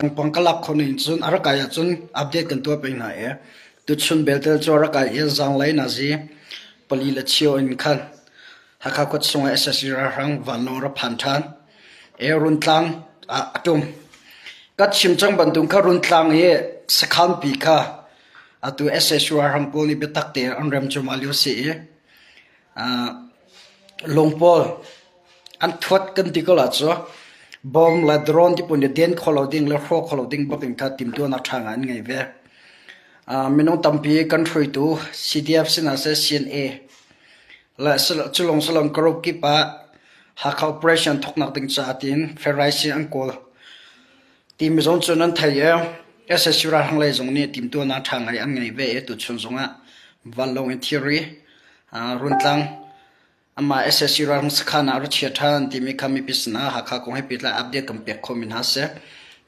Thawngpang ka lak khawh ning cun a rak kai ahcun update kan tuah peng hna i tuchun belte cu a rak kai i zanglei nazi pali le cheu in khan Hakha khua chung ah sac ralhrang vanlawng rak phan ṭhan i Runtlang ah a ṭum. Ka chim cang bantuk kha Runtlang i sakhanpi kha atu sac ralhrang pawl nih biatak tein an rem cuahmah lio a si i lung pawl An thuat kan ti ko la cu bom le drone ti pun den kho lo ding le hrawk kho lo ding bak in kha timtuahnak ṭha ngai an ngei ve. Minung tampi kan hruaitu CDF sinah seh CNA le culong salong group kip ah Hakha operation thawknak ding caah tiin Ferraisi an kawl. Timi zong cu nan thei i SSU ralhrang lei zong nih timtuahnak ṭha ngai an ngei ve i tuchun zongah vanlawng in thilri Runtlang Amah sac ralhrang sakhan ah a ra chia ṭhan timi kha mipi sinah Hakha kong he pehtlai update kan pek khawhmi hna si.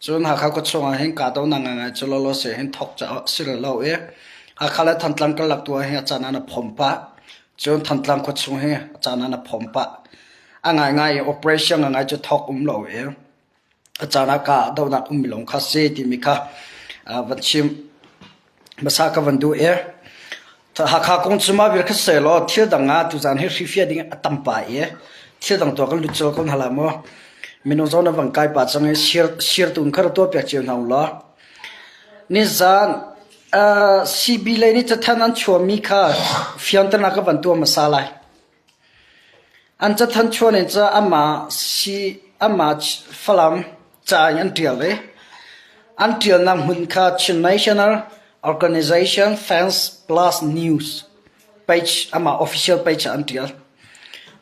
Cun Hakha khuachung ah hin kahdohnak ngaingai cu lawlaw se hin thawk caah si lo i Hakha le Thantlang karlak tu ah hin a caan ah na phom pah. Cun Thantlang khuachung hi a caan ah na phom pah. A ngaingai i operation ngaingai cu thawk um lo i a caan ah kahdohnak ummi lawng kha si timi kha van chim hmasa ka van duh i Hakha kong cu mah vial kha sehlaw thil dang ah tuzaan hi hrifia ding a tam pah i thil dang tuah kan lut colh ko hna la maw minung zawn a van kai pah cang i sirtu in kha ra tuah piak cio hna u law nizaan CB lei nih cathanh an chuahmi kha fianternak ka van tuah hmasa lai. An cathanh chuah ning cu amah si amah Falam ca in an ṭial i an ṭialnak hmun kha Chin National Organization Fans Plus News page amah official page ah an ṭial.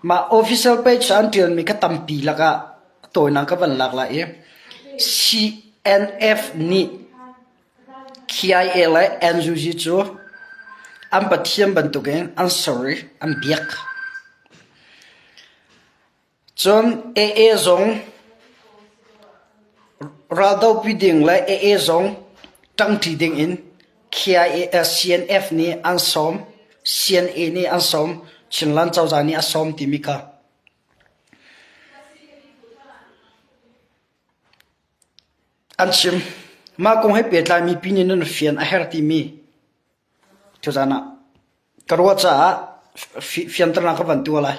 Mah official page ah an ṭialmi kha tampi lakah a tawinak ka van lak lai i CNF nih KIA le NUG cu an pathian bantukin an ser i an biak. Cun AA zong raldopi ding le AA zong ṭangṭi dingin KIA, CNF nih an sawm, CNA nih an sawm, Chinland cozah nih a sawm timi kha. An chim. Mah kong he pehtlai mipi nih nan fian a herh timi tuzaan ah ka ruah caah fianternak ka van tuah lai.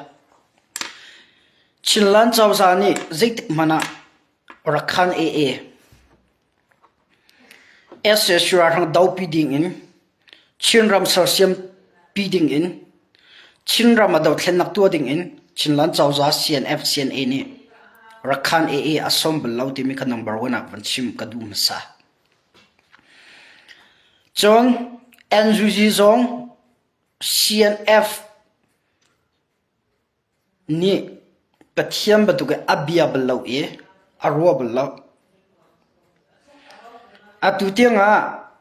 Chinland cozah nih zeitik hmanh ah Rakhan AA SSU ralhrang dopi ding in Chinram sersiam pi ding in Chinram a dothlennak tuah ding in Chinland cozah CNF CNA nih Rakhan AA a sawm bal lo timi kha number one ah van chim ka duh hmasa. Cun NUG zong CNF nih Pathian bantuk in a bia bal lo i a ruah bal lo. Atu tiangah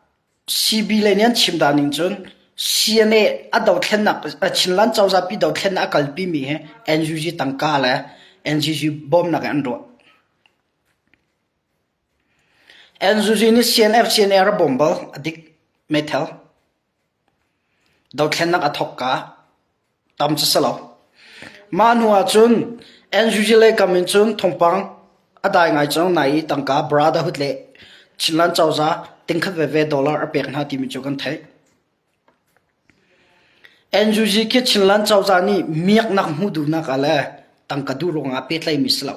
CB lei nih an chim dan ning cun CNA a dothlennak Chinland cozah pi dothlennak a kalpi mi hi NUG tangka le NUG bawmnak in an ruah. NUG nih CNF CNA a rak bawm bal a dik meithal. Dothlennak a thawk ka tam cu si lo. Mah hnu ahcun NUG lei kam in cun thawngpang a dai ngai cang nai i tangka Brotherhood le Chinland cozah tingkhat veve dollar a pek hna timi cu kan theih. NUG khi Chinland cozah nih miaknak hmuh duhnak ah le tangka duh ruangah pehtlaimi si lo.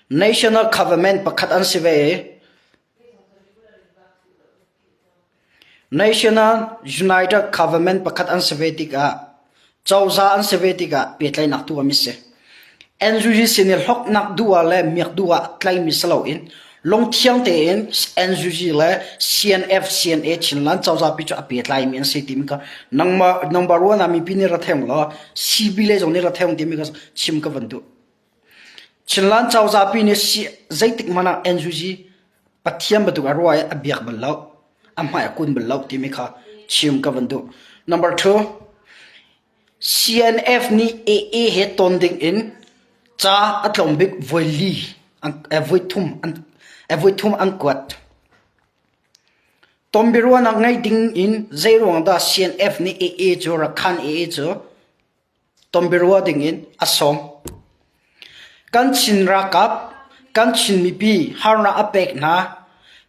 National government pakhat an si ve i National United Government pakhat an si ve tikah cozah an si ve tikah pehtlaihnak tuahmi si. NUG sin i hloknak duh ah le miak duh ah tlaimi si loin lungthiang tein NUG le CNF CNA Chinland cozah pi cu a pehtlaimi an si timi kha nangmah number one ah mipi nih ra theng law CB lei zong nih ra theng timi kha chim ka van duh. Chinland cozah pi nih zeitik hmanh ah NUG Pathian bantuk a ruah i a biak bal lo, a hmai a kun bal lo timi kha chim ka van duh. Number two, CNF nih AA he ton ding in ca a tlawm bik voi li, voi thum an, voi thum an kuat. Ton biaruahnak ngei ding in zeiruang dah CNF nih AA cu Rakhan AA cu Tonbiaruah dingin a sawm. Kan Chin ralkap, Kan Chin mipi harnak a pek hna.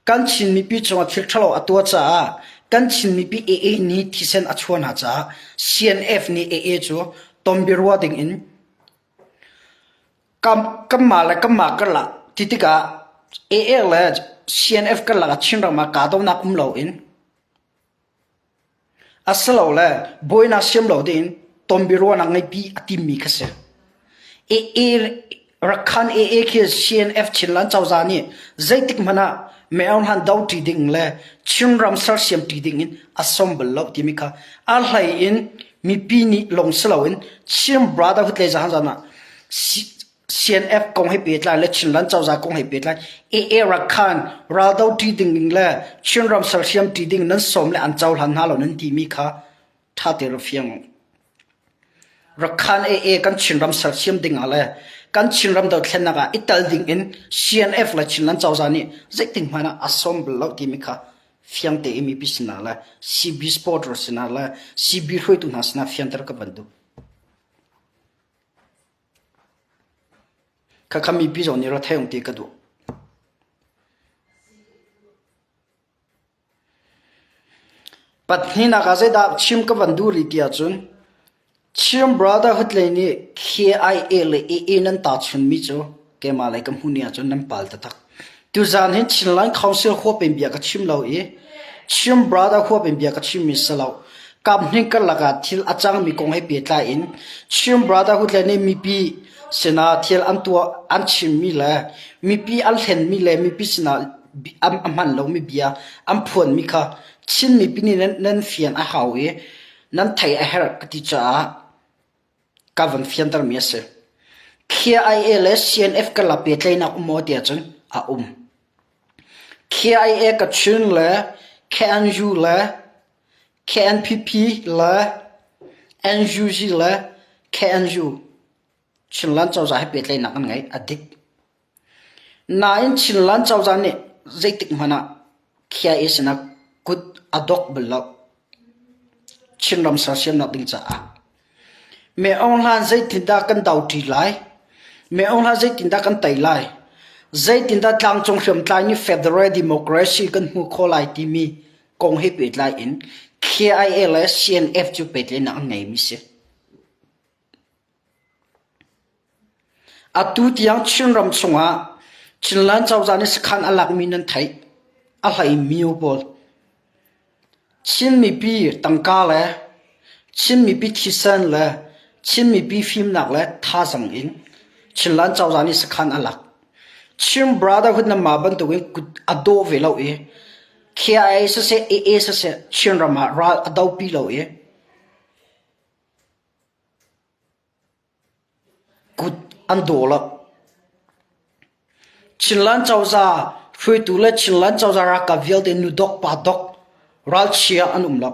Kan Chin mipi cungah thil ṭhalo a tuah caah kan Chin mipi AA nih thisen a chuah hna caah CNF nih AA cu tonbiaruah dingin kanmah le kanmah karlak ti tikah AA le CNF karlak ah Chinram ah kahdohnak um loin Asilole buainak siam lo dingin tonbiaruahnak ngeihpi a timmi kha si. AA Rakhan AA khi CNF Chinland cozah nih zeitik hmanh ah Maung Hlan doṭi ding le Chinram sersiamṭi ding in a sawm bal lo timi kha a hlei in mipi nih lung si loin Chin Brotherhood le zahan ah CNF kong he pehtlai le Chinland cozah kong he pehtlai AA Rakhan raldo ṭi ding le Chinram sersiam ṭi ding nan sawm le an cohlan hna lo nan timi kha ṭha te ra fiang. Rakhan AA kan Chinram sersiam ding ah le kan Chinram dothlennak ah i tel ding in CNF le Chinland cozah nih zeitin hmanh ah a sawm bal lo timi kha fiang tein mipi sinah le CB supporter sinah le CB hruaitu hna sinah fianter ka van duh. Khakha mipi zong nih ra thei ti ka duh. Pahnihnak ah zeidah chim ka van duh rih ti ahcun Chin Brotherhood lei nih KIA le AA nan tahchunmi cu keimah lei ka hmuh ni ahcun nan pal taktak. Tuzaan hin Chinland Council huap in bia ka chim lo i Chin Brother huap in bia ka chimmi si lo. Kaphnih karlak ah thil a cangmi kong he pehtlai in Chin Brotherhood le nih mipi sinah thil an tuah an chimmi le mipi an hlenmi le mipi sinah a hman lomi bia an phuanmi kha Chin mipi nih nan, nan fian a hau i nan theih a herh ka ti caah ka van fiantermi a si. KIA le CNF karlak pehtlaihnak um maw tiah cun a um. KIA Kachin le KNU le KNPP le NUG le KNU Chinland cozah he pehtlaihnak an ngei a dik. Nain Chinland cozah nih zeitik hmanh ah KIA sinah kut a dok bal lo. Chinram sersiamnak ding caah. Me Aung Hlan zeitindah kan doṭi lai? Me Aung Hlan zeitindah kan tei lai? Zeitindah tlangcung hriamtlai nih federal democracy kan hmuh khawh lai timi kong he pehtlai in KIA le CNF cu pehtlaihnak an ngeimi si. Atu tiang Chinram chungah Chinland cozah nih sakhan a lakmi nan theih. A hlei mio pawl. Chin mipi tangka le Chin mipi thisen le Chin mipi fimnak le thazang in Chinland cozah nih sakhan a lak. Chin Brotherhood nan mah bantukin kut a dawh ve lo i KIA siseh AA siseh Chinram ah ral a dopi lo i Kut an daw lo. Chinland cozah hruaitu le Chinland cozah ralkap vialte nu dok pa dok ralchia an um lo.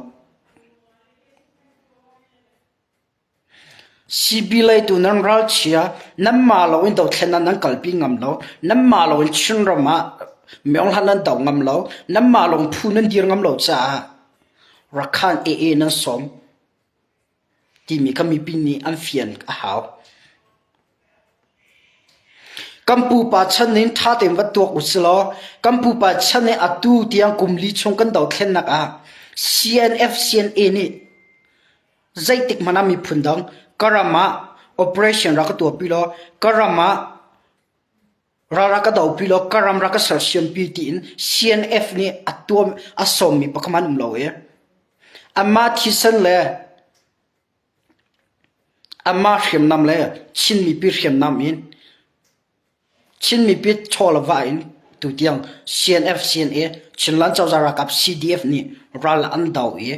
CB leitu nan ralchia nanmah loin dothlennak nan kalpi ngam lo. Nanmah loin Chinram ah Myohlan nan do ngam lo. Nanmah lawng phu nan dir ngam lo caah Rakhan AA nan sawm. timi kha mipi nih an fian a hau. Kan pupa chan in ṭha tein va tuak usilaw kan pupa chan i atu tiang kum li chung kan dothlennak ah CNF CNA nih zeitik hmanh ah miphun dang ka ram ah operation rak ka tuahpi law ka ram ah Ral rak ka dopi law ka ram rak ka sersiampi tiin CNF nih a tuam a sawmmi pakhat hmanh um lo i anmah thisen le anmah hriamnam le Chin mipi hriamnam in Chin mipi chaw le va in tutiang CNF CNA Chinland cozah ralkap CDF nih ral an do i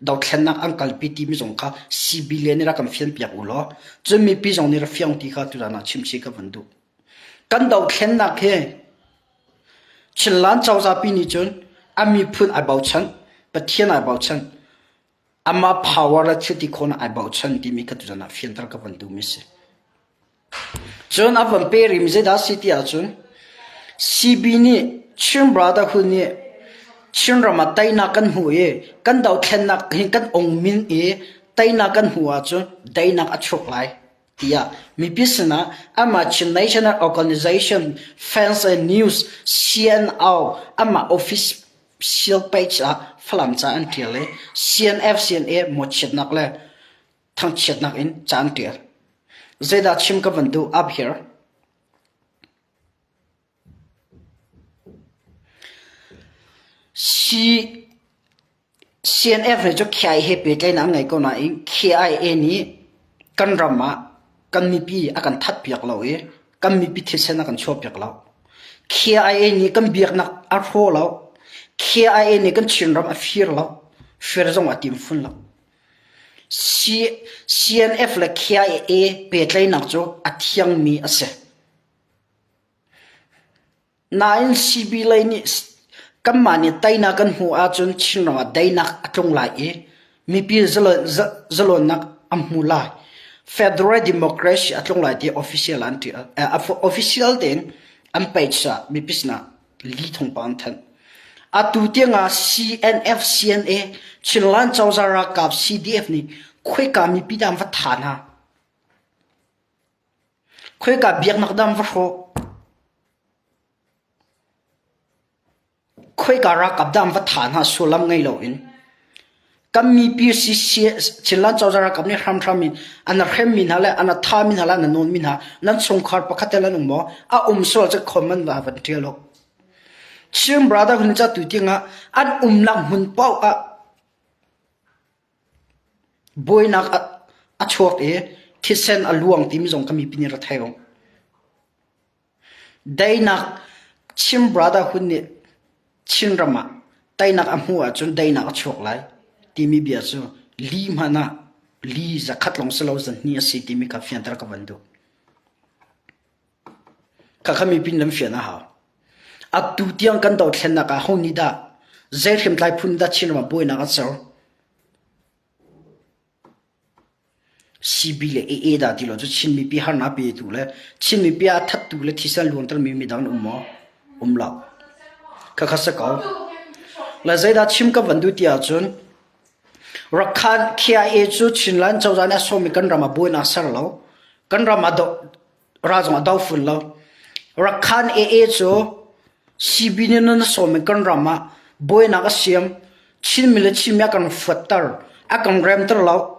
dothlennak an kalpi timi zong kha CB le nih rak kan fianpiak u law cun mipi zong nih rak fiang ti kha tuzan ah chimchih ka van duh. Kan dothlennak hi Chinland cozah pi nih cun a miphun ai bochan, Pathian ai bochan, amah power le thil ti khawhnak ai bochan timi kha tuzan ah fianter ka van duhmi si. Cun a van pe rihmi zeidah a si ti ahcun CB nih Chin Brotherhood nih Chinram ah teinak kan hmuh i kan dothlennak hin kan ongmin i teinak kan hmuh ahcun daihnak a chuak lai. tiah mipi sinah amah Chin National Organization Fans and News CNO amah official page ah Falam ca an ṭial i CNF CNA mawhchiatnak le thangchiatnak in ca an ṭial. Zeidah chim ka van duh up here? C CNF nih cu KIA he pehtlaihnak an ngei ko nain KIA nih kan ram ah kan mipi a kan thatpiak lo i kan mipi thisen a kan chuahpiak lo. KIA nih kan biaknak a hraw lo. KIA nih kan Chinram a fir lo. Fir zong a tim fun lo. CNF le KIA pehtlaihnak cu a thiangmi a si. Nain CB lei nih kanmah nih teinak kan hmuh ahcun Chinram ah daihnak a tlung lai i mipi zalawnnak an hmu lai. Federal democracy a tlung lai ti official an ṭial. Official tein an page ah mipi sinah li thawngpang an thanh. Atu tiangah CNF, CNA, Chinland cozah ralkap CDF nih khoika mipi dah an va tha hna? Khoika biaknak dah an va hrawh? Khoika ralkap dah an va thah hna sullam ngei loin? Kan mipi Chinland cozah ralkap nih hramhram in an hremmi hna le an thahmi hna le an nawnmi hna nan chungkhar pakhat tel an um maw? A um sual cu comment va van ṭial u. Chin Brotherhood ca tu tiangah an umnak hmun paoh ah Buainak a chuak i thisen a luang timi zong kha mipi nih ra thei u. Daihnak Chin Brotherhood nih Chinram ah teinak a hmuh ahcun daihnak a chuak lai timi bia cu li hmanh ah li zakhat lawng si lo zahnih a si timi kha fianter ka van duh. Khakha mipi nih nan fian a hau. Atu tiang kan dothlennak ah ho nih dah zei hriamtlai phun dah Chinram ah buainak a ser? CB le AA dah ti lo cu Chin mipi harnak petu le Chin mipi a thattu le thisen luantermi midang an um maw? Um lo. Khakha si ko. Le zeidah chim ka van duh ti ahcun Rakhan KIA cu Chinland cozah nih a sawmmi kan ram ah buainak ser lo. Kan ram ah ral zong a do fun lo. Rakhan AA cu CB nih nan sawm i kan ram ah buainak a siam. Chinmi le Chinmi a kan fuatter, a kan remter lo.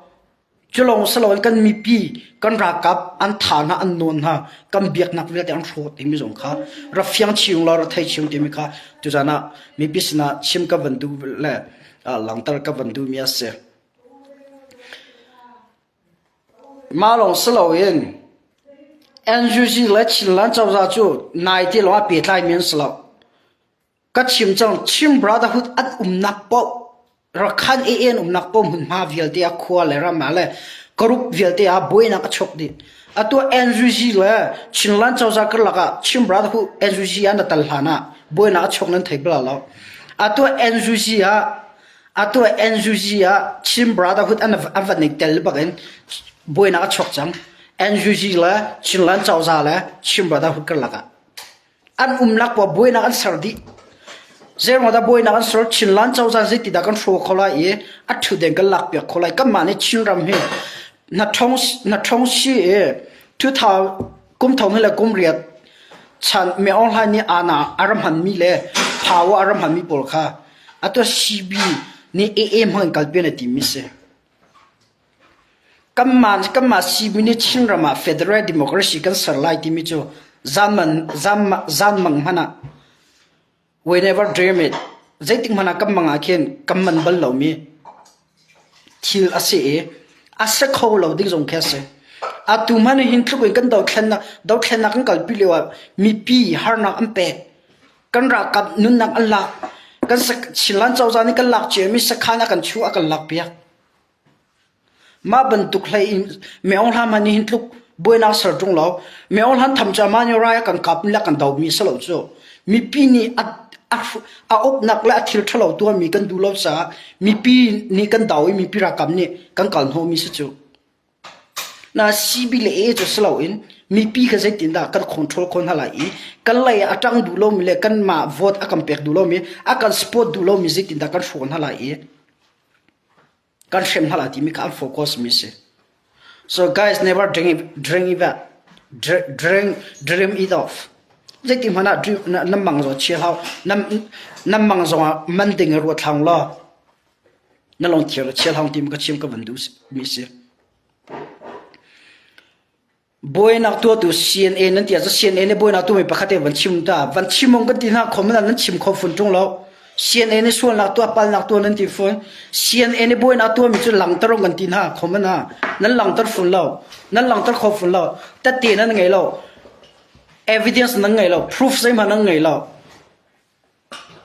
Cu lawng si loin kan mipi, kan ralkap an tha hna, an nawn hna, kan biaknak vialte an hrawh timi zong kha ra fiang chiung law ra thei chiung timi kha tuzan ah mipi sinah chim ka van duh le langhter ka van duhmi a si. Mah lawng si loin NUG le Chinland cozah cu naite lawng ah pehtlaimi an si lo. Ka chim cang, Chin Brotherhood an umnak paoh, Rakhan AA an umnak paoh hmunhma vialte ah khua le ram ah le group vialte ah buainak a chuak dih. Atu NUG le Chinland cozah karlak ah Chin Brotherhood NUG ah na tal hlan ah buainak a chuak nan thei bal lo. Atu NUG ah Atu ah NUG ah Chin Brotherhood an an van i tel bak in buainak a chuak cang. NUG le Chinland cozah le Chin Brotherhood karlak ah an umnak paoh buainak an ser dih. Zeiruang dah buainak an ser? Chinland cozah zeitidah kan hraw kho lai i a ṭhutdeng kan lakpiak kho lai. Kanmah nih Chinram hi na ṭhong na ṭhong si i 2000 kum thong hi le kum riat chan Min Aung Hlaing nih aana a ram hmanmi le power a ram hmanmi pawl kha atu CB nih AA hmang in kalpi an i timmi si. Kanmah kanmah CB nih Chinram ah federal democracy kan ser lai timi cu zanman zan zanmang hmanh ah We never dream it. Zeitik hmanh ah kan mang ah khin kan man bal lomi thil a si i a si kho lo ding zong khi a si. Atu hmanh hin tluk in kan dothlennak dothlennak kan kalpi lio ah mipi harnak an pek. Kan ralkap nunnak an lak. Kan Chinland cozah nih kan lak ciami sakhan a kan chuh a kan lak piak. Mah bantuk hlei in Min Aung Hlaing hmanh nih hin tluk buainak ser ṭung lo. Min Aung Hlaing tham cu amah nih rai a kan kap le a kan domi a si lo cu. Mipi nih a, a, a uknak le a thil ṭhalo tuahmi kan duh lo caah mipi nih kan do i mipi ralkap nih kan kal hnawhmi si cu. Na CB le A cu si loin mipi kha zeitindah kan control khawh hna lai i kan lei ah a ṭang duh lomi le kanmah vote a kan pek duh lomi, a kan support duh lomi zeitindah kan hrawh hna lai i kan hrem hna lai timi kha an focus mi si. So guys never drink drink it drink dream it off. Zeiti hmanh ah dream na mang zong chia hau na mang zong ah man ding ruat hlang law na long thiar chia hlang tim ka chim ka van duh mi si. Buainak tuahtu CNA nan ti ahcun CNA nih buainak tuahmi pakhat te van chim ta. Van chim ong kan ti hna khom nan chim kho fun ṭung lo. CNA nih sualnak tuah palnak tuah nan ti fun. CNA nih buainak tuahmi cu langter ong kan ti hna khom na. Nan langter fun lo. Nan langter kho fun lo. Tette nan ngei lo. Evidence nan ngei lo. Proof zeihmanh nan ngei lo.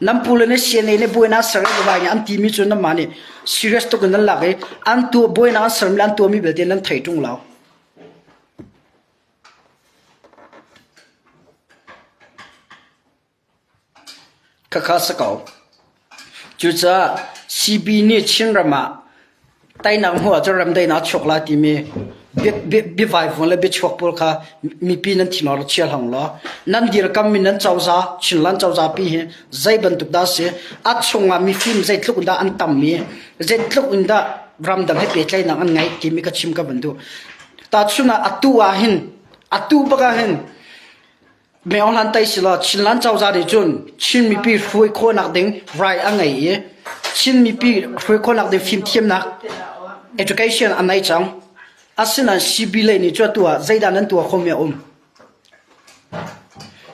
Nan pule nih CNA nih buainak ser i vai nih an timi cu nanmah nih serious tuk in nan lak i an tuah buainak an sermi le an tuahmi vialte nan thei ṭung lo. Khakha si ko. Cucaah CB nih Chinram ah Teinak hmuh ahcun remdaihnak a chuak lai timi biavaivuan le biachuak pawl kha mipi nan thinor ah chia hlang law nan dirkammi nan cozah Chinland cozah pi hi zei bantuk dah a si a chungah mifim zeitluk in dah an tam i zeitluk in dah ramdang he pehtlaihnak an ngeih timi ka chim ka van duh. Tahchun ah atu ah hin atu bak ah hin Meo hlan tai si law Chinland cozah nih cun Chin mipi hruai khawhnak ding right a ngei i Chin mipi hruai khawhnak ding fimthiamnak education a nei cang. Asinain CB lei nih cu atu ah zeidah nan tuah khomi a um?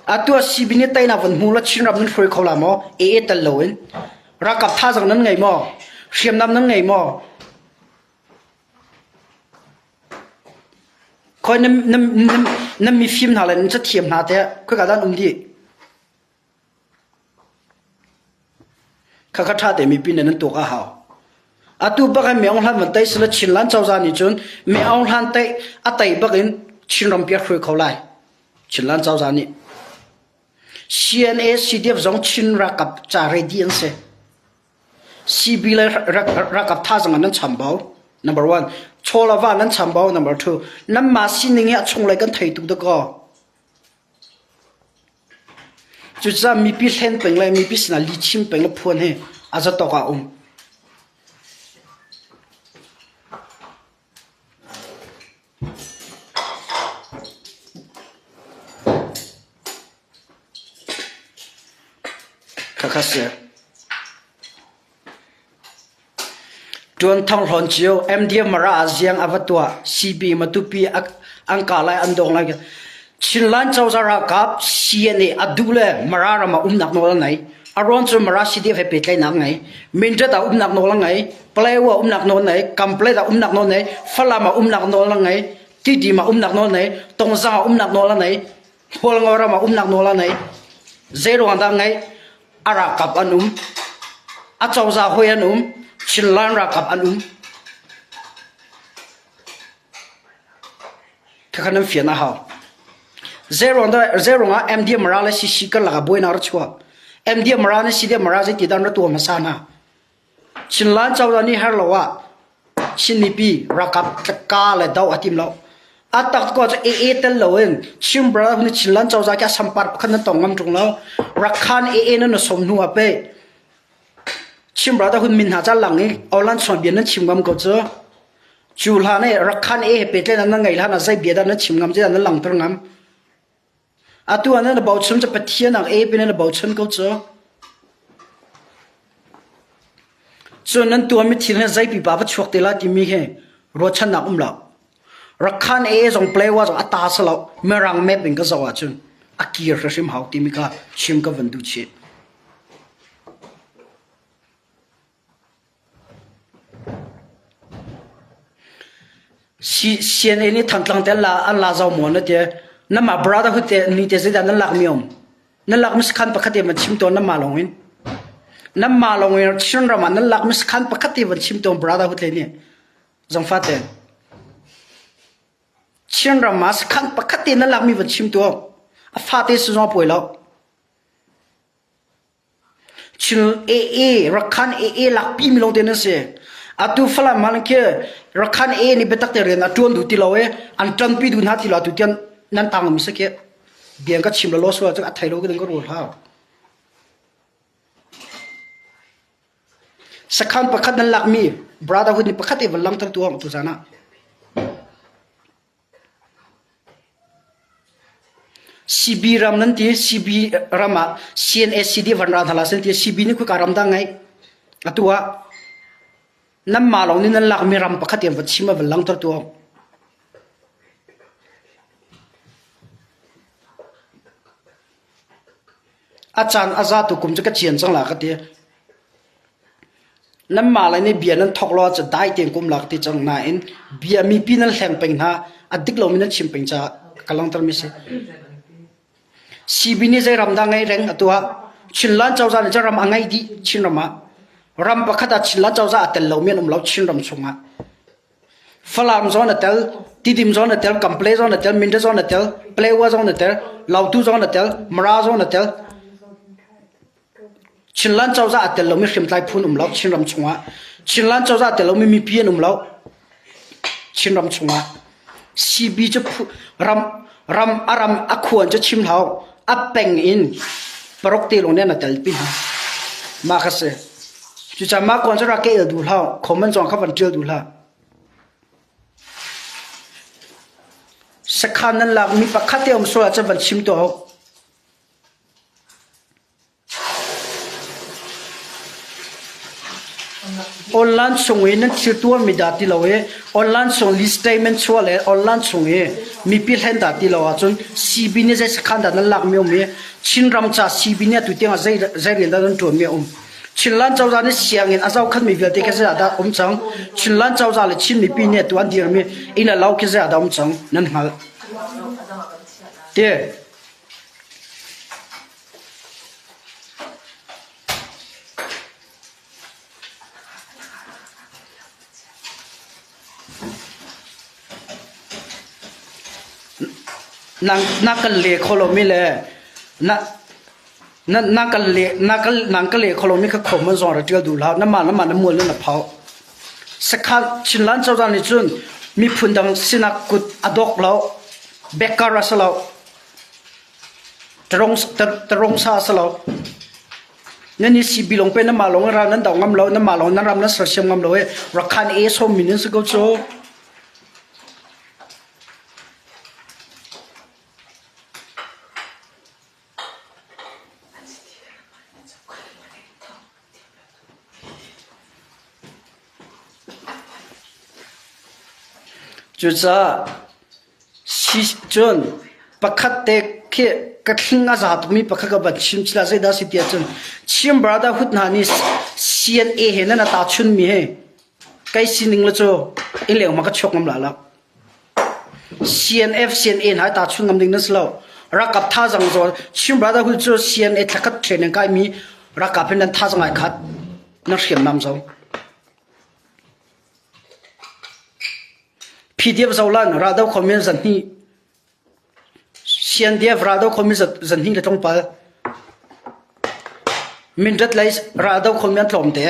Atu ah CB nih teinak van hmu law Chinram nan hruai kho la maw? AA tel loin. Ralkap thazaang nan ngei maw? Hriamnam nan ngei maw? Khoi na mifim hna le nan cathiam hna teh khoika dah an um dih? Khakha ṭha te mipi nih nan tuak a hau. Atu bak in Myo Hlan van tei sila Chinland cozah nih cun Myo Hlan tei a tei bak in Chinram pi a hruai kho lai. Chinland cozah nih. CNA CDF zong Chin ralkap ca ready an si. CB le ralkap thazaang nan chambau. Number one. Chawlava nan chambau. Number two. Nanmah sining hi a chunglei kan thei tuk dakaw. Cucaah mipi hlen peng le mipi sinah lihchim peng le phuan hi a zatawk ah a um. Khakha si. Ṭuan thong hlawn cio MDM Mara ah ziang a va tuah CB Matupi an ka lai an dong lai. Chinland cozah ralkap CNA a duh le Mara ram ah umnak nawl a ngei. A ruang cu Mara CDF he pehtlaihnak a ngei. Mindat ah umnak nawl a ngei. Paletwa umnak nawl ngei, Kamplet ah umnak nawl ngei, Falam ah umnak nawl a ngei, Tidim ah umnak nawl ngei, Tongzang ah umnak nawl a ngei, Hualngo ram ah umnak nawl a ngei. Zei ruang dah ngei? A ralkap an um, a cozah hawi an um, Chinland ralkap an um. Khakha nan fian a hau. Zei ruang dah zei ruang ah MDM ra le CC kan lakah buainak ra chuak. MDM ra le CDM ra zeiti dan ra tuah hmasa hna. Chinland cozah nih har lo ah Chin mipi ralkap ka le do a tim lo. A tak ko cu AA tel lo in Chin brother nih Chinland cozah khi a sampar pakhat nan tong ngam ṭung lo. Rakhan AA nan na som hnu ah pe Chin brother hun min hna ca lang i Awlan chuan bia nan chim ngam ko cu. Cu hlan i Rakhan AA he pehtlaihnak nan ngei hlan ah zei bia dah nan chim ngam, zei dah nan langter ngam. Atu ah nan bochan cu Pathian ah e pin nan bochan ko cu. Cun nan tuahmi thil hi zei pipa va chuak te lai timi hi ruahchannak um lo. Rakhan e zong Playwa zong a ta si lo. Mirang map in ka zoh ahcun a kir hrim hau timi kha chim ka van duh chih. CNA nih Thantlang te an la zau maw na ti. Namah brotherhood te ni te zeidah nan lak mi um? Nan lak mi sakhan pakhat te van chim tawn nanmah lawng in. Nanmah lawng in Chin ram ah nan lak mi sakhan pakhat te van chim tawn brotherhood le nih. Zangfa te. Chin ram ah sakhan pakhat te nan lak mi van chim tuah. A fa te si zong a puai lo. Chin AA, Rakhan AA lakpi mi lawngte nan si. Atu Falam han khi Rakhan AA nih biatak te rian a ṭuan duh ti lo i an ṭanpi duh hna ti lo atu tiang nan tang mi si khi. Biang ka chim lo lo sual cu a thei lo ka rul hau. Sakhan pakhat nan lakmi brotherhood ni pakhat te van langter tuang tu zan ah. CB ram nan ti CB ram ah CNSCD van ra hna la sen ti CB nih khika ram dah ngai atu ah nan mah lawng nih nan lakmi ram pakhat in va chim a van langter tu A caan a za tu kum cu ka cian cang la ka ti. Nanmah lei nih bia nan thawk lo ahcun dai tein kum la ka ti cang nain bia mipi nan hleng peng hna a dik lomi nan chim peng caah ka langhtermi si. CB nih zei ram dah ngei reng atu ah Chinland cozah nih cun ram a ngeih dih Chinram ah. Ram pakhat ah Chinland cozah a tel lomi an um lo Chinram chungah. Falam zong a tel, Tidim zong a tel, Kample zong a tel, Mindat zong a tel, Palewa zong a tel, Lautu zong a tel, Mara zong a tel. Chinland cozah a tel lomi hriamtlai phun um lo Chinram chungah. Chinland cozah a tel lomi mipi an um lo Chinram chungah. CB cu ram ram a ram a khuan cu chim hau a peng in parok te lawng nih an tel pi hna. Mah kha si. Cucaah mah kuan cu rak ke el duh hlah, comment zong kha van ṭial duh hlah. Sakhan nan lak mi pakhat te um sual ahcun van chim tuah u. Online chung i nan thil tuahmi dah ti lo i online chung list statement chuah le online chung i mipi hlen dah ti lo ahcun CB nih zei sakhan dah nan lakmi um i Chinram ca CB nih atu tiangah zei zei rian dah nan ṭuanmi a um. Chinland cozah nih sianginn a zohkhanmi vialte khi zeiah dah um cang? Chinland cozah le Chin mipi nih atu an dirmi inn le lo khi zeiah dah um cang? Nan hngalh. Ti. Na kan le kho lomi le na na kan le na kan nang ka le kho lomi kha khom an zong ra ṭial duh hlah. Namah namah na mual na phau. Sakhan Chinland cozah nih cun miphun dang sinak kut a dawk lo. Backar a si lo. Tarong sa a si lo. Nan i CB lawng pe nan mah lawng ral nan do ngam lo, nan mah lawng nan ram nan sersiam ngam lo i Rakhan e som min in si ko cu. Cucaah cun pakhat te khi ka thling a za tukmi pakhat ka van chim cila zeidah si tiah cun Chin Brotherhood hna nih CNA he nan a tahchunmi he kai sining le cu in leng ma ka chuak ngam la lo. CNF CNA hna hi tahchun ngam ding nan si lo. Ralkap thazang zaw Chin Brotherhood cu CNA thlakhat training kaimi ralkap hin nan thazang ai khat nan hriamnam zo. PDF zolan raldo khomi zanhnih CNDF raldo khomi zanhnih le tlawmpal Mindat lei raldo khomi an tlawm te.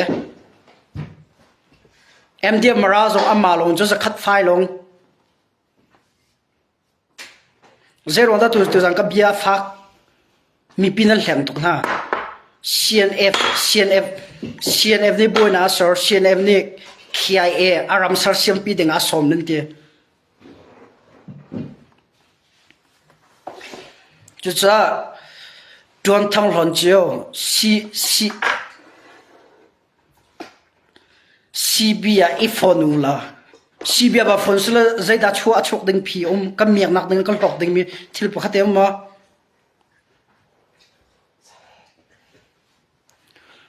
MDF Mara zong amah lawng cu zakhat fai lawng. Zeiruang dah tuzan ka bia fak mipi nan hleng tuk hna. CNF, CNF, CNF nih buainak a ser, CNF nih KIA a ram sersiampi ding ah a sawm nan ti. Cucaah Tuan Thang Hlawn Cio, C, C, CB ah i fon u law CB ah va fon sila zeidah chuah a chuak ding phi um kan miaknak ding kan hlawk dingmi thil pakhat te um maw?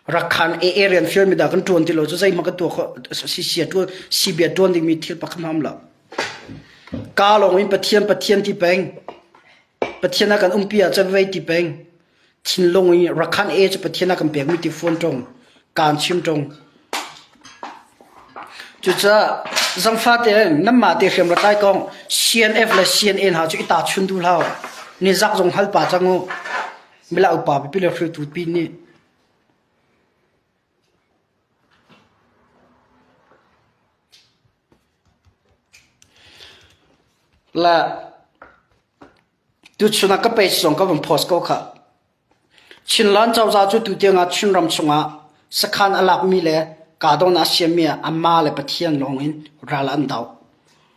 Rakhan AA rian fialmi dah kan ṭuan ti lo cu zeihmanh kan tuah khawh CC a ṭuan CB a ṭuan dingmi thil pakhat hmanh um lo. Ka lawng in Pathian Pathian ti peng. Pathian a kan umpi ahcun vei ti peng. Thinlung i Rakhan e cu Pathian a kan pekmi ti fawn ṭung, kaan chim ṭung. Cucaah zangfa tein nanmah te hriam ratlai kong CNF le CNA hna cu i tahchun duh hlah u. Nizak zong hal pa cang u. Mila upa pipi le hruaitu pi nih. La Tuchun ah ka page zong ka van post ko khah. Chinland cozah cu tutiang ah Chinram chungah sakhan a lakmi le kahdohnak a siammi ah amah le Pathian lawng in ral an doh.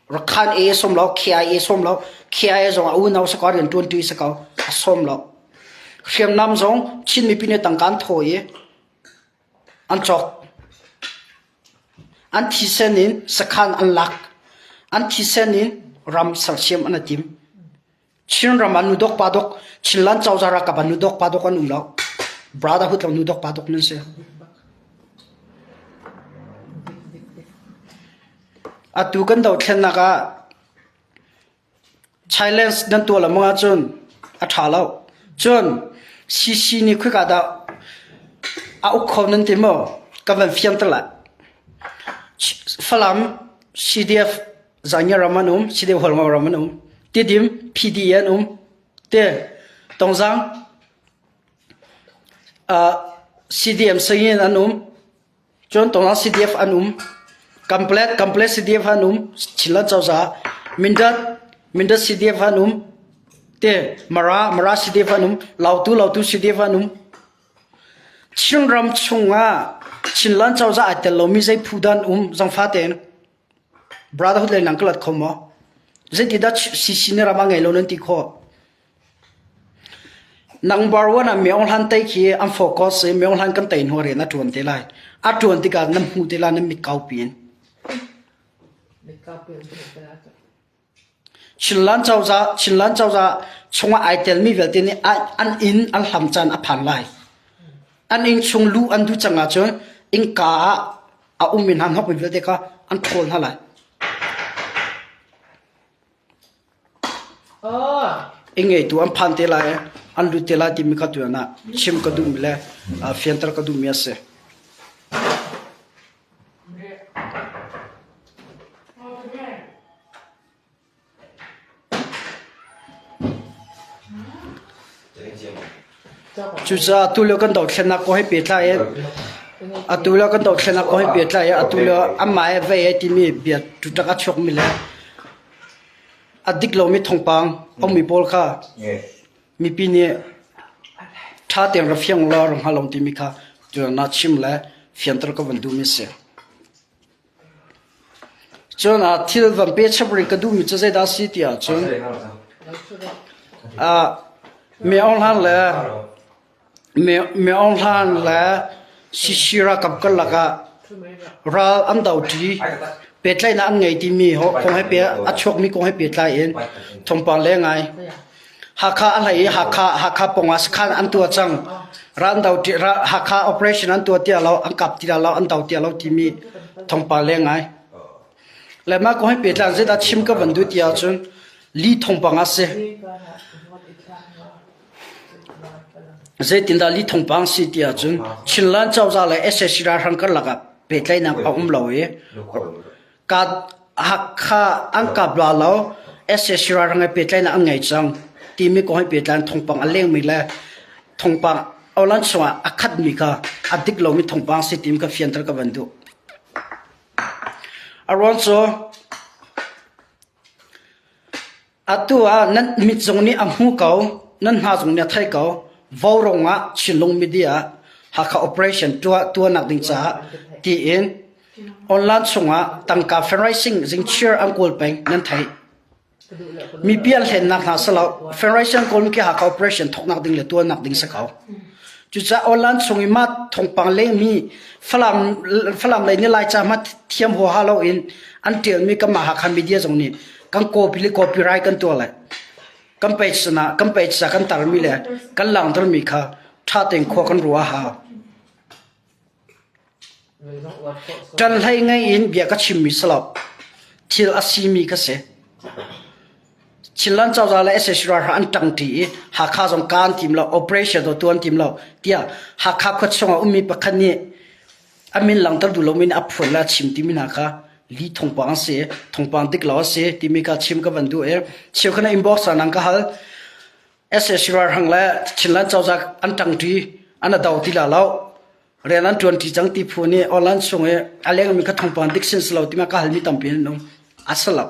Rakhan A sawm lo, KIA sawm lo, KIA zong a unau si ko, rianṭuanṭi si ko. A sawm lo. Hriamnam zong Chin mipi nih tangka an thaw i an cawk. An thisen in sakhan an lak. An thisen in ram sersiam an i tim. Chinram ah nudok padok, Chinland cozah ralkap ah nudok padok an um lo. Brotherhood lo nudok padok nan si. Atu kan dothlennak ah challenge nan tuah lengmang ahcun a ṭha lo. Cun CC nih khoika dah a uk kho nan ti maw? Ka van fianter lai. Falam CDF Zaingia ram an um, CDF Hualngo ram an um, Tidim PD an um, te Tongzang uh, CDM Sangin an um, Cun Tongzang CDF an um, Complete Complete CDF an um, Chinland cozah, Mindat Mindat CDF an um, te Mara Mara CDF an um, Lautu Lautu CDF an um. Chinram chungah Chinland cozah ai tel lomi zei phu dan um zangfa tein Brotherhood lei nang ka lat kho maw? Zeitidah CC nih ram a ngei lo nan ti khawh? Number one ah Myo Hlan tei khi an focus i Myo Hlan kan tei hnu rian a ṭuan te lai. A ṭuan tikah nan hmu te lai nan mit kau piin. Chinland cozah Chinland cozah chungah ai telmi vialte nih an inn an hlam caan a phan lai. An inn chung luh an duh cang ahcun innka ah a ummi hna hnokmi vialte kha an ṭhawl hna lai. Inn ngeitu an phan te lai, an lut te lai timi kha tuan ah chim ka duhmi le fianter ka duhmi a si. Cucaah tulio kan dothlennak kong he pehtlai in atulio kan dothlennak kong he pehtlai in atulio anmah he vei ai timi bia ṭuṭak a chuakmi le a dik lomi thawngpang a ummi pawl kha mipi nih ṭha tein ra fiang law ra hngal lo timi kha tuan ah chim le fianter ka van duhmi a si. Cun ah thil van pe chap rih ka duhmi cu zeidah a si ti ahcun ah Mi Aung Hlan le Mi Aung Hlan le Sisi ralkap karlak ah ral an doṭi. Pehtlaihnak an ngei timi kong he a chuakmi kong he pehtlai in thawngpang leng ngai. Hakha a hlei i Hakha Hakha pawng ah sakhan an tuah cang. Ral an doṭi Hakha operation an tuah tiah lo an kap ti lo an do tiah lo timi thawngpang leng ngai. Le mah kong he pehtlai in zeidah chim ka van duh ti ahcun li thawngpang a si. Zeitindah li thawngpang si ti ahcun Chinland cozah le sac ralhrang karlak ah pehtlaihnak a um lo i Hakha an kap la lo sac ralhrang he pehtlaihnak an ngei cang timi kong he pehtlai in thawngpang a lengmi le thawngpang online chungah a khatmi kha a dik lomi thawngpang si timi kha fianter ka van duh. A ruang cu Atu ah nan mit zong nih a hmu ko, nan hna zong nih a thei ko. Vaurawng ah Chinlung Media ah Hakha operation tuah tuahnak ding caah tiin online chungah tangka fundraising zingchir an kawl peng nan theih. Mipi an hlennak hna si lo. Fundraising an kawlmi khi Hakha operation thawknak ding le tuahnak ding si ko. Cucaah online chung i mah thawngpang lengmi Falam Falam lei nih Laica hmanh thiam huaha loin an ṭialmi kanmah Hakha media zong nih kan copy le copyright kan tuah lai. Kan page sinah kan page ah kan tarmi le kan langhtermi kha ṭha tein khua kan ruah a hau. Ṭan hlei ngei in bia ka chimmi si lo. Thil a simi ka si. Chinland cozah le sac ralhrang an ṭangṭi i Hakha zong kaan tim lo, operation zong tuan tim lo tiah Hakha khua chungah ummi pakhat nih a min langhter duh lomi nih a phuan le a chim timi hna kha li thawngpang a si, thawngpang dik lo a si timi kha chim ka van duh i cheukhat na inbox ah nang ka hal. Sac ralhrang le Chinland cozah an ṭangṭi, an a do ti la lo. Rian an ṭuanṭi cang ti phu nih online chung i a lengmi kha thawngpang dik sin si lo ti ma ka halmi tampi an um. A si lo.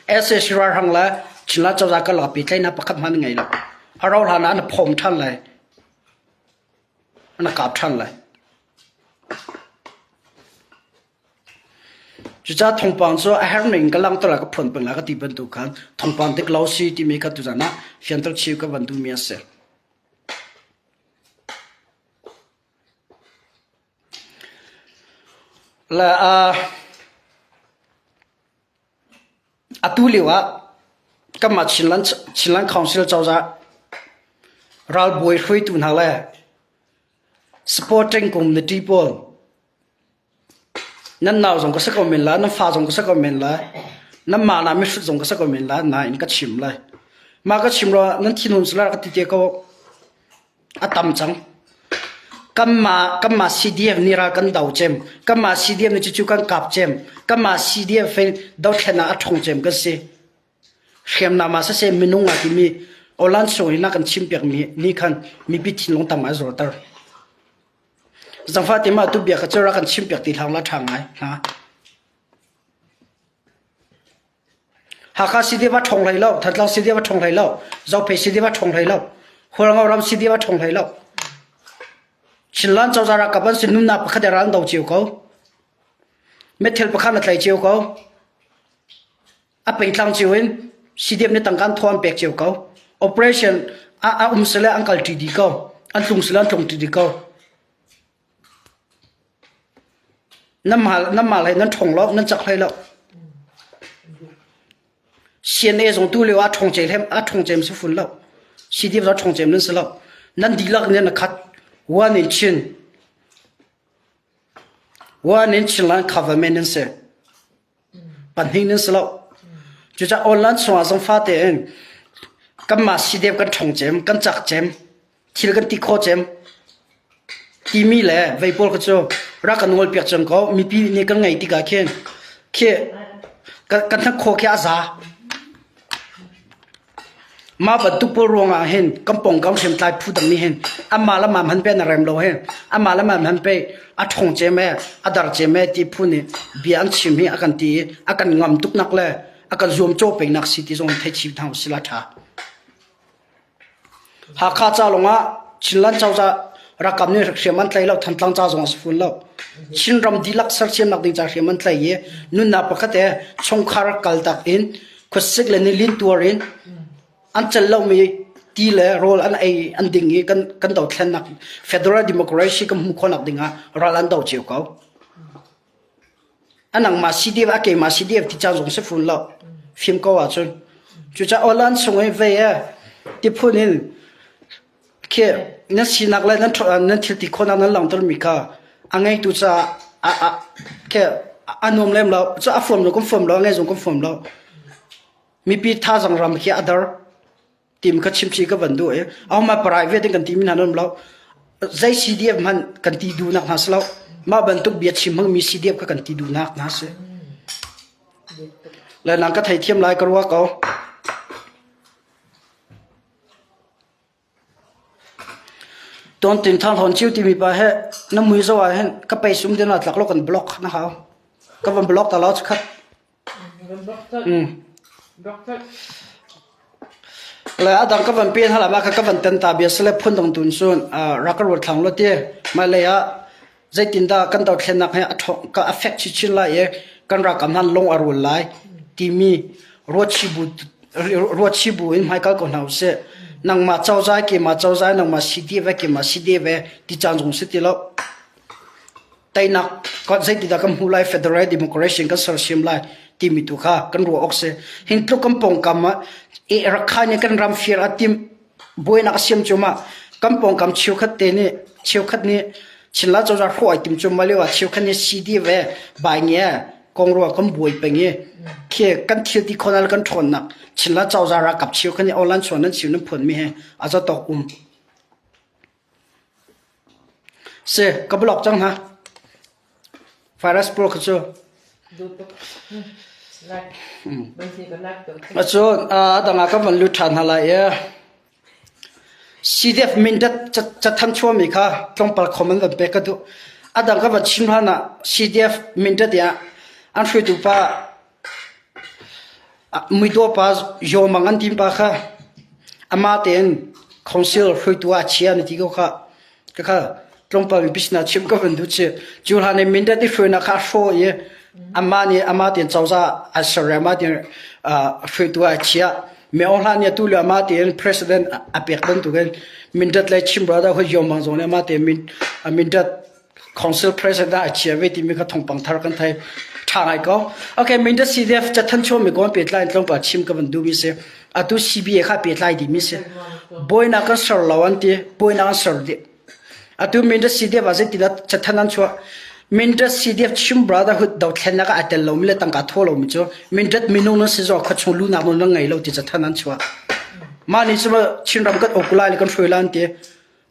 Sac ralhrang le Chinland cozah karlak pehtlaihnak pakhat hmanh an ngei lo. A rauh hlan ah an phawm ṭhan lai. An kap ṭhan lai. Cucaah thawngpang cu a herh ning ka langhter ah ka phuan peng lai ka ti bantuk khan thawngpang dik lo si timi kha tuzan ah fianter chih ka van duhmi a si. Le uh, atu lio ah kanmah Chinland, Chinland Council cozah ralbawi hruaitu hna le supporting community pawl Nan nau zong ka si ko men lai, nan fa zong ka si ko men lai, nanmah na mihrut zong ka si ko men lai, nain ka chim lai. Mah ka chim ruangah nan thinhun sila ka ti te ko a tam cang. Kanmah kanmah CDF nih ral kan do cem, kanmah CDF nih cucu kan kap cem, kanmah CDF in dothlen ah a ṭhawng cem kan si. Hriamnam ah siseh minung ah timi aw-lan sung in a kan chimpiakmi nih khan mipi thinlung tam a zorter. Zangfah te mah tu bia kha cu rak kan chimpiak ti hlah la ṭha ngai hna. Hakha CDF a ṭhawng hlei lo, Thantlang CDF a ṭhawng hlei lo, Zophei CDF a ṭhawng hlei lo, Hualngo ram CDF a ṭhawng hlei lo. Chinland cozah ralkap an si nunnak pakhat ral an do cio ko. Methil pakhat na tlai cio ko. A pengtlang cio in CDF nih tangka an thaw an pek cio ko. Operation a, a um sile an kal ṭi dih ko. An tlung sile an tlung ṭi dih ko. Nan mal nan mal he nan ṭhong lo, nan cak hlei lo. CNA zong tu lio ah ṭhong cem hem a ṭhong cem si fun lo. CDF zong ṭhong cem nan si lo. Nan dihlak nih na khat. One in Chin. One in Chinland government nan si. Pahnih nan si lo. Cucaah online chungah zong fate in kanmah CDF kan ṭhong cem, kan cak cem, thil kan ti kho cem timi le vei pawl kha cu rak kan ngolpiak cang ko. Mipi nih kan ngei tikah khin khi kan hnakhaw khi a za. Mah bantuk pawl ruangah hin kan pawngkam hriamtlai phu dang nih hin anmah le mah hmanh pe na rem lo hin anmah le mah hmanh pe a ṭhawng cem ee a dar cem ee ti phu nih bia an chim hi a kan ti i a kan ngam tuknak le a kan zuamcawh pengnak si ti zong thei chim hna usih la ṭha. Hakha ca lawngah Chinland cozah ralkap nih hriam an tlaih lo, Thantlang ca zong a si fawn lo. Chinram dihlak sersiamnak ding ca hriam an tlaih i nunnak pakhat he chungkhar kaltak in khuasik le nilin tuar in an celh lomi ti le rawl an ei an ding i kan kan dothlennak federal democracy kan hmuh khawhnak ding ah ral an do cio ko. A nangmah CDF a keimah CDF ti caan zong si fun lo. Fim ko ahcun. Cucaah aw-lan chung i vei e tiphun in khi nan sinak le nan nan thil ti khawhnak nan langhtermi kha a ngeitu caah a a khi a nuam lem lo. Cu a fuam lo kan fuam lo, a ngei zong kan fuam lo. Mipi thazaang ram khi a dar. Tim kha chimchih ka van duh i ahohmanh private in kan timi hna nan um lo. Zei CDF hmanh kan ti duhnak hna si lo. Mah bantuk bia chim hmangmi CDF kha kan ti duhnak hna si. Le nang ka theithiam lai ka ruah ko. Tawn tin thang hlawn cio timi pa he na mui zo ah hin ka pei sum din ah tlak lo kan block na hau. Ka van block ta lo khat. Le a dang ka van pen hala ma kha ka van ten ta bia sile phun dang tun cun rak ka ruat thlang lo ti. Hmailei ah zeitindah kan dothlennak he a ṭhawng ka affect chinchin lai i kan ralkap hna lung a rual lai timi ruatchi bu ruatchi bu in hmaikal ko hna usih. Nangmah cozah keimah cozah nangmah CDF keimah CDF ti caan zong si ti lo. Teinak zeitindah kan hmuh lai federal democracy kan sersiam lai timi tu kha kan ruah awk si. Hin tluk kan pawngkam ah e Rakhine kan ram fir a tim buainak a siam cuahmah. Kan pawngkam cheukhat te nih cheukhat nih Chinla cozah hrawh ai tim cuahmah lio ah cheukhat nih CD ve bai nge kong rua kan buai peng i khi kan thil ti khonal kan ṭhawnnak Chinla cozah ralkap cheukhat nih online chuan nan chim nan phuan mi he a zatawk um. Si, ka block cang hna. Virus pawl kha cu. Cun a dang ah kan van lut ṭhan hna lai i CDF mindat cathanh chuahmi kha tlawmpal comment van pek ka duh. A dang ka van chim hlan ah CDF mindat ah an hruaitu pa Muidawh pa Yaw Mang an tim pa kha amah tein council hruaitu ah a chia na ti ko khah. Khakha tlawmpal mipi sinah chimh ka van duh chih. Cu hlan i mindat i hruainak kha a hrawh i. Amah nih amah tein cozah a ser i amah tein hruaitu ah a chiah. Min Aung Hlaing nih atu lio amah tein president a pek bantukin Mindat le Chin Brotherhood Yomang zong nih amah tein Mindat Council President ah a chia ve timi kha thawngpang thar kan thei. Ṭha ngai ko. Okay, Mindat CDF cathanh chuahmi kong pehtlai in tlawmpal chim ka van duhmi si. Atu CBA kha pehtlai dihmi si. Buainak kan ser lo an ti. Buainak an ser dih. Atu Mindat CDF ah zeitindah cathanh an chuah? Mindat CDF Chin Brotherhood dothlennak ah aa tel lomi le tangka thaw lomi cu Mindat minung nan si zong khuachung luhnak nawl nan ngei lo ti cathanh an chuah. Mah nih cu Chinram kan uk lai le kan hruai lai an ti.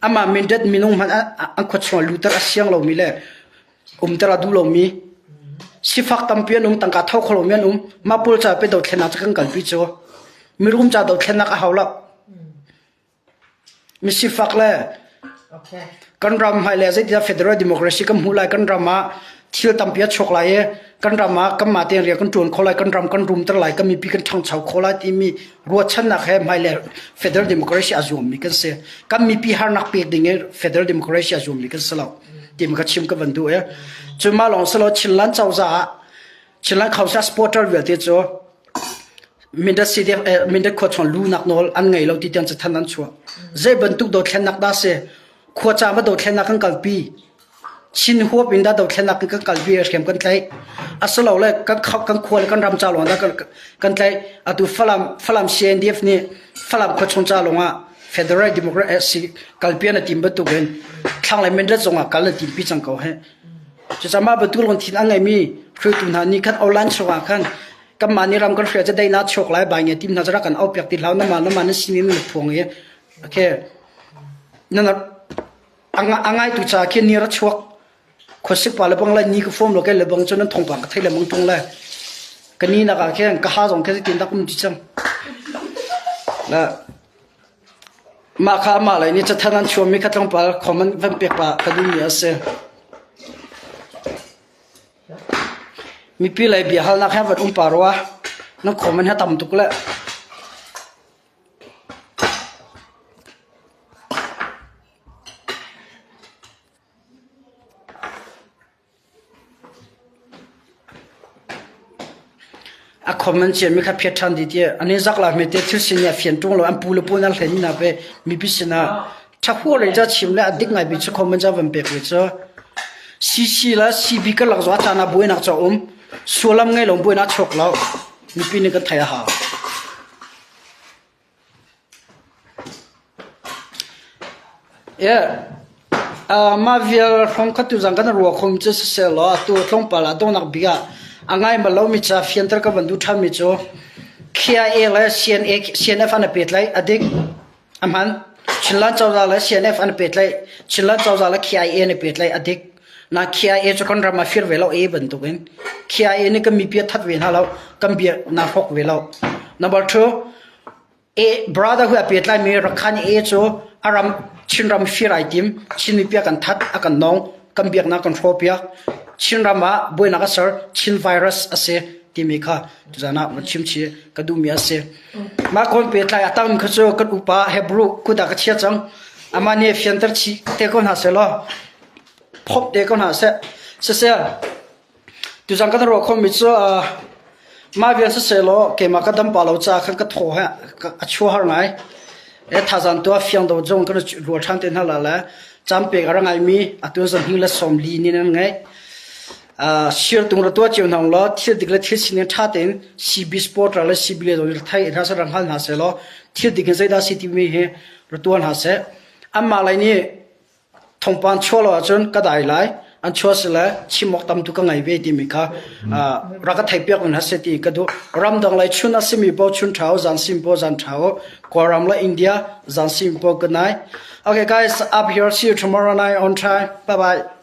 Amah Mindat minung hmanh an khuachung ah luter a siang lomi le umter a duh lomi sifak tampi an um tangka tho kho lomi an um mah pawl ca pe dothlennak cu kan kalpi cu mirum ca dothlennak a hau lo. Misifak le kan ram hmailei ah zeitindah federal democracy kan hmuh lai, kan ram ah thil tampi a chuak lai i kan ram ah kanmah tein rian kan ṭuan kho lai, kan ram kan rumter lai, kan mipi kan ṭhangcho kho lai timi ruahchannak he hmailei federal democracy a zuammi kan si. Kan mipi harnak pek ding in federal democracy a zuammi kan si lo timi ka chim ka van duh i cu mah lawng si lo Chinland cozah ah Chinland Council supporter vialte cu Mindat CDF eh, Mindat khua chung lunak nawl an ngei lo ti tiang cathan an chuah. Zei bantuk dothlennak dah si? Khua ca ma dothlennak kan kalpi. Chin huap in dah dothlennak kan kalpi hriam kan tlaih. Asilo le kan kan khua le kan ram ca lawng dah kan kan tlaih. Atu Falam Falam CNDF nih Falam khua chung ca lawng ah Federal Democracy kalpi an tim bantukin thlanglei Mindat zong ah kal an tim pi cang ko he. Cucaah mah bantuk lungthin a ngeimi hruaitu hna nih khan online chungah khan kanmah nih ram kan hria cu daihnak chuak lai bai nge tim hna cu rak kan aupiak ti hlah nama nama na sinin na phuang i okay nan a ngaitu ca khi ni ra chuak khuasik pa le bang lai ni ka fom lo ke le bang cu nan thongpang ka thei le mang tung lai ka ni nak ah khin ka ha zong khi tin tak um ti cang la Mah kha amah lei nih cathanh an chuahmi kha tlawmpal comment van pek pah ka duhmi a si. Mipi lei biahalnak he van um pah rua. Nan comment hi a tam tuk le. A comment ciami kha phiat ṭhan dih tiah an i zak lai hme tiah thil sining a fian ṭung lo an pu le pu nan hlen hna pe mipi sinah ṭhahuar in ca chim le a dik ngai mi cu comment ca van pek ve cu CC le CB karlak zong a caan ah buainak cu a um sullam ngei lo buainak chuak lo mipi nih kan theih a hau. Mah vial hrawng kha tuzan kan ruah khom cu siseh law atu tlawmpal ah donghnak bik ah a ngai bal lomi ca fianter ka van duh ṭhanmi cu KIA le CNA, CNF an i pehtlaih a dik a hman. Chinland cozah le CNF an i pehtlaih Chinland cozah le KIA an i pehtlaih a dik. Na KIA cu kan ram ah fir ve lo e bantukin KIA nih kan mipi a that ve hna lo kan bia na hrawk ve lo. Number two, A brother hu a pehtlaimi Rakhine A cu a ram Chinram fir ai tim. Chin mipi a kan that, a kan nong, kan biaknak kan hrawhpiak. Chinram ah buainak a ser, Chin virus a si timi kha tuzan ah van chim chih ka duhmi a si. Mah kon pehtlai a tangmi kha cu kan upa Hebrew kut ah ka chia cang. Amah nih fianter chih te ko hna seh law phomh te ko hna seh. Siseh Tuzan kan ruah khomi cu mah vial sisehlaw keimah ka dam pa lo caah khan ka thaw he a chuah har ngai. E thazang tu ah fiang do zong kan rual ṭhan te hna la le caan pek a ra ngaimi atu zan le 40 ni nan ngeih. Sir tung ra tuah cio hna law thil dik le thil sining ṭha tein CB sport ra le CB le zong thai hna seh ra hngal hna seh law thil dik in zeidah si timi hi ra tuah hna seh. Anmah lei nih Thawngpang chuah lo ahcun ka dai lai. An chuah si le chim awk tam tu ka ngei ve timi kha rak ka theihpiak un hna ti ka duh. Ramdang lei chun a simi paoh chun ṭha u, zan sim paoh zan ṭha u. Kawlram le India zan sim paoh good night. Okay guys, up here. See you tomorrow night on time. Bye bye.